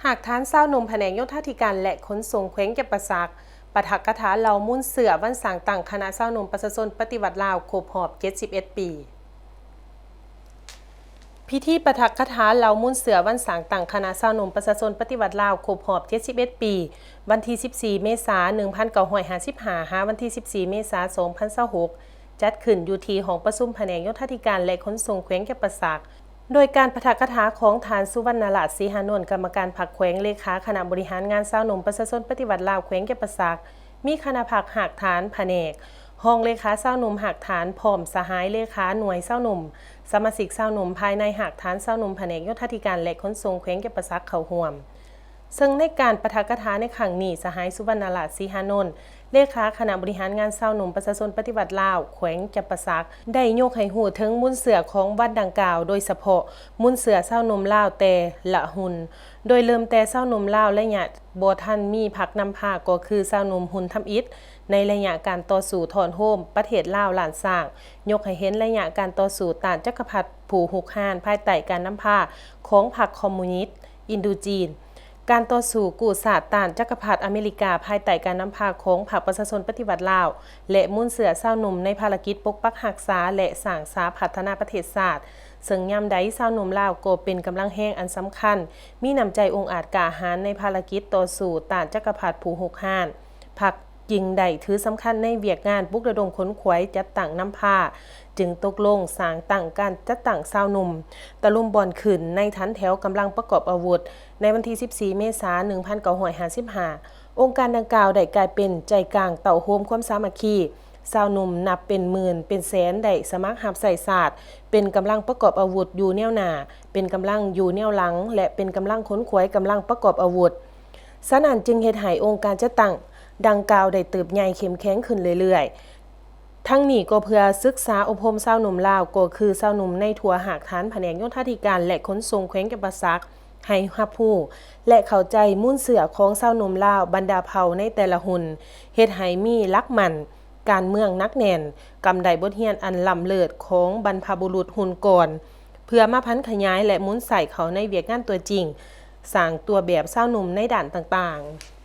ຮາກຖານຊາວໜຸ່ມພະແນກໂຍທາທິການ ແລະ ຂົນສົ່ງແຂວງຈຳປາສັກ ປາຖະກະຖາເລົ່າມູນເຊື້ອວັນສ້າງຕັ້ງຄະນະຊາວໜຸ່ມປະຊາຊົນປະຕິວັດລາວຄົບຮອບເຈັດສິບເອັດປີ. ພິທີປາຖະກະຖາເລົ່າມູນເຊື້ອວັນສ້າງຕັ້ງຄະນະຊາວໜຸ່ມປະຊາຊົນປະຕິວັດລາວຄົບຮອບເຈັດສິບເອັດປີ ວັນທີສິບສີ່ ເມສາ ໜຶ່ງພັນເກົ້າຮ້ອຍຫ້າສິບຫ້າ ຫາວັນທີສິບສີ່ ເມສາ ສອງພັນຊາວຫົກ ຈັດຂຶ້ນຢູ່ທີ່ຫ້ອງປະຊຸມພະແນກໂຍທາທິການ ແລະ ຂົນສົ່ງແຂວງຈຳປາສັກ ໂດຍການປາຖະກະຖາຂອງທ່ານ ສຸວັນນະລາດ ສີຫານົນ ກຳມະການພັກແຂວງ ເລຂາຄະນະບໍລິຫານງານຊາວໜຸ່ມປະຊາຊົນປະຕິວັດລາວແຂວງຈຳປາສັກ, ມີຄະນະພັກຮາກຖານພະແນກ, ຮອງເລຂາຊາວໜຸ່ມຮາກຖານ ພ້ອມສະຫາຍເລຂາໜ່ວຍຊາວໜຸ່ມ, ສະມາຊິກຊາວໜຸ່ມພາຍໃນຮາກຖານຊາວໜຸ່ມພະແນກໂຍທາທິການ ແລະ ຂົນສົ່ງແຂວງຈຳປາສັກເຂົ້າຮ່ວມ. ເຊິ່ງໃນການປາຖະກະຖາໃນຄັ້ງນີ້, ສະຫາຍ ສຸວັນນະລາດ ສີຫານົນ ເລຂາຄະນະບໍລິຫານງານຊາວໜຸ່ມປະຊາຊົນປະຕິວັດລາວແຂວງຈຳປາສັກ ໄດ້ຍົກໃຫ້ຮູ້ເຖິງມູນເຊື້ອຂອງວັນດັ່ງກ່າວ, ໂດຍສະເພາະມູນເຊື້ອຊາວໜຸ່ມລາວແຕ່ລະຮຸ່ນ, ໂດຍເລີ່ມແຕ່ຊາວໜຸ່ມລາວໄລຍະບໍ່ທັນມີພັກນຳພາ ກໍຄືຊາວໜຸ່ມຮຸ່ນທຳອິດ ໃນໄລຍະການຕໍ່ສູ້ທ້ອນໂຮມປະເທດລາວລ້ານຊ້າງ, ຍົກໃຫ້ເຫັນໄລຍະການຕໍ່ສູ້ຕ້ານຈັກກະພັດຜູ້ຮຸກຮານ ພາຍໃຕ້ການນຳພາຂອງພັກຄອມມູນິດ ອິນໂດຈີນ, ການຕໍ່ສູ້ກູ້ຊາດຕ້ານຈັກກະພັດອາເມລິກາ ພາຍໃຕ້ການນຳພາຂອງພັກປະຊາຊົນປະຕິວັດລາວ ແລະ ມູນເຊື້ອຊາວໜຸ່ມໃນພາລະກິດປົກປັກຮັກສາ ແລະ ສ້າງສາພັດທະນາປະເທດຊາດ, ເຊິ່ງຍາມໃດຊາວໜຸ່ມລາວກໍເປັນກຳລັງແຮງອັນສຳຄັນ, ມີນ້ຳໃຈອົງອາດກ້າຫານໃນພາລະກິດຕໍ່ສູ້ຕ້ານຈັກກະພັດຜູ້ຮຸກຮານ. ພັກຈຶ່ງໄດ້ຖືສຳຄັນໃນວຽກງານປຸກລະດົມຂົນຂວາຍຈັດຕັ້ງນຳພາ, ຈຶ່ງຕົກລົງສ້າງຕັ້ງການຈັດຕັ້ງຊາວໜຸ່ມຕະລຸມບ່ອນຂຶ້ນໃນຖັນແຖວກຳລັງປະກອບອາວຸດ ໃນວັນທີສິບສີ່ ເມສາ ໜຶ່ງພັນເກົ້າຮ້ອຍຫ້າສິບຫ້າ. ອົງການດັ່ງກ່າວໄດ້ກາຍເປັນໃຈກາງເຕົ້າໂຮມຄວາມສາມັກຄີ. ຊາວໜຸ່ມນັບເປັນໝື່ນເປັນແສນໄດ້ສະໝັກຮັບໃຊ້ຊາດ, ເປັນກຳລັງປະກອບອາວຸດຢູ່ແນວໜ້າ, ເປັນກຳລັງຢູ່ແນວຫຼັງ ແລະ ເປັນກຳລັງຂົນຂວາຍກຳລັງປະກອບອາວຸດ. ສະນັ້ນຈຶ່ງເຮັດໃຫ້ອົງການຈັດຕັ້ງດັ່ງກ່າວໄດ້ເຕີບໃຫຍ່ເຂັ້ມແຂງຂຶ້ນເລື້ອຍໆ. ທັງນີ້ກໍເພື່ອສຶກສາອົບຮົມຊາວໜຸ່ມລາວ, ກໍຄືຊາວໜຸ່ມໃນທົ່ວຮາກຖານພະແນກໂຍທາທິການ ແລະ ຂົນສົ່ງແຂວງຈຳປາສັກ ໃຫ້ຮັບຮູ້ ແລະ ເຂົ້າໃຈມູນເຊື້ອຂອງຊາວໜຸ່ມລາວບັນດາເຜົ່າໃນແຕ່ລະຮຸ່ນ, ເຮັດໃຫ້ມີຫຼັກໝັ້ນການເມືອງໜັກແໜ້ນ, ກຳໄດ້ບົດຮຽນອັນລ້ຳເລີດຂອງບັນພະບຸລຸດຮຸ່ນກ່ອນ, ເພື່ອມາຜັນຂະຫຍາຍ ແລະ ໝູນໃຊ້ເຂົ້າໃນວຽກງານຕົວຈິງ, ສ້າງຕົວແບບຊາວໜຸ່ມໃນດ້ານຕ່າງໆ.